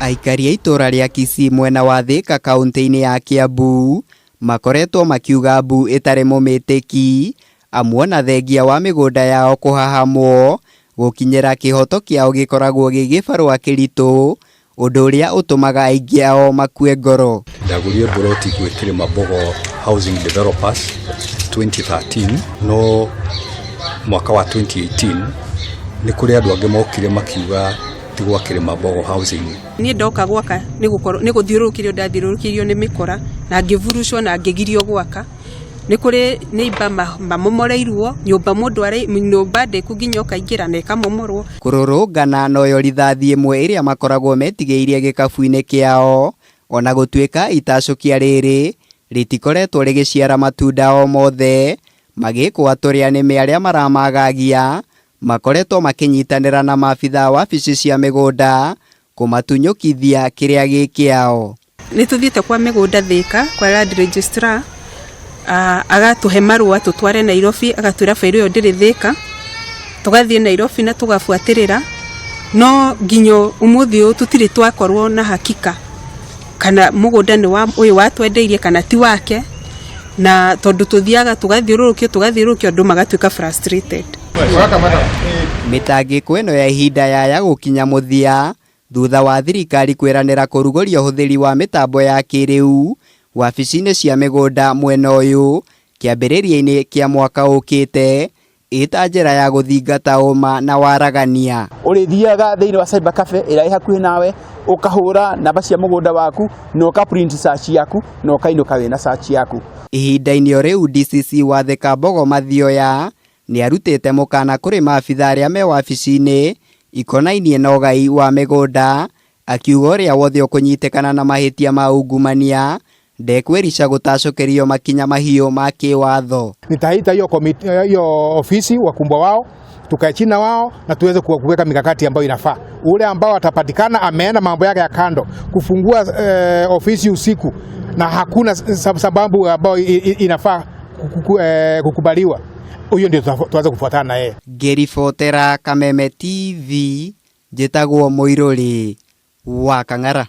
Aikari a itũũra rĩa Kisii mwena wa Thika kaũntĩ-inĩ ya Kiambu makoretwo makiuga mbu ĩtarĩ mũmĩtĩki amu ona thengia wa mĩgũnda yao kũhahamwo gũkinyĩra kĩhoto kĩao gĩkoragwo gĩ gĩbarũa kĩritũ ũndũ ũrĩa ũtũmaga aingĩ ao makue ngoro. Ndagũrire mburoti gwĩ Kĩrĩma-Mbogo Housing Developers 2013 no mwaka wa 2018 nĩ kũrĩ andũ angĩ mokire makiuga ti gwa Kĩrĩma-Mbogo Housing. Niĩ ndoka gwaka nĩ gũthiũrũrũkĩrio ndathiũrũrũkĩirio nĩ mĩkora na ngĩburucwo na ngĩgirio gwaka. Nĩ kũrĩ neighbour mamomoreirwo nyũmba mũndũ arĩ nyũmba ndĩku nginya ũkaingĩra na ĩkamomorwo. Kũrũrũngana noyo rithathi ĩmwe ĩrĩa makoragwo metigĩirie gĩkabu-inĩ kĩao, ona gũtuĩka itacũkia rĩrĩ rĩtikoretwo rĩgĩciara matunda o mothe, magĩkwo atũrĩa nĩme arĩa maramagagia makoretwo makĩnyitanĩra na maabithaa wabici cia mĩgũnda kũmatunyũkithia kĩrĩa gĩ kĩao. Nĩ tũthiĩte kwa mĩgũnda Thĩka kwa land registrar agatũhe marũa tũtware Nairobi agatwĩra bairo ĩyo ndĩrĩ Thĩka, tũgathiĩ Nairobi na tũgabuatĩrĩra no nginya ũmũthĩ ũyũ tũtirĩ twakorwo na hakika kana mũgũnda nĩ wa ũyũ watwendeirie kana ti wake, na tondũ tũthiaga tũgathiũrũrũkio tũgathiũrũrũkio andũ magatuĩka frustrated. Mĩtangĩko ĩno ya ihinda yaya gũkinya mũthia thutha wa thirikari kwĩranĩra kũrugũria ũhũthĩri wa mĩtambo ya kĩrĩu wabici-inĩ cia mĩgũnda mwena ũyũ kĩambĩrĩria-inĩ kĩa mwaka ũkĩte ĩta njĩra ya gũthingata ũma na waragania. Ũrĩthiaga thĩinĩ wa cyber cafe ĩrĩa ĩ hakuhĩ nawe, ũkahũra namba cia mũgũnda waku na ũka print search yaku na ũkainũka wĩna search yaku. Ihinda-inĩ o rĩu DCC wa Thika Mbogo Mathioya nĩarutĩte mũkana kũrĩ maabitha arĩa me wabici-inĩ ikonainie na ũgai wa mĩgũnda, akiuga ũrĩa wothe ũkũnyitĩkana na mahĩtia ma ungumania ndekwĩrica gũtacũkĩrio makinya mahiũ ma kĩwatho. Nitaita hiyo komiti, hiyo ofisi wakumbwa wao tukae chini na wao na tuweze kuweka mikakati ambayo inafaa. Ule ambao atapatikana ameenda mambo yake ya kando kufungua ofisi usiku na hakuna sababu ambayo inafaa kukubaliwa, huyo ndio tuanze kufuatana na yeye. Ngĩribotera Kameme TV njĩtagwo Mũirũrĩ wa Kang'ara.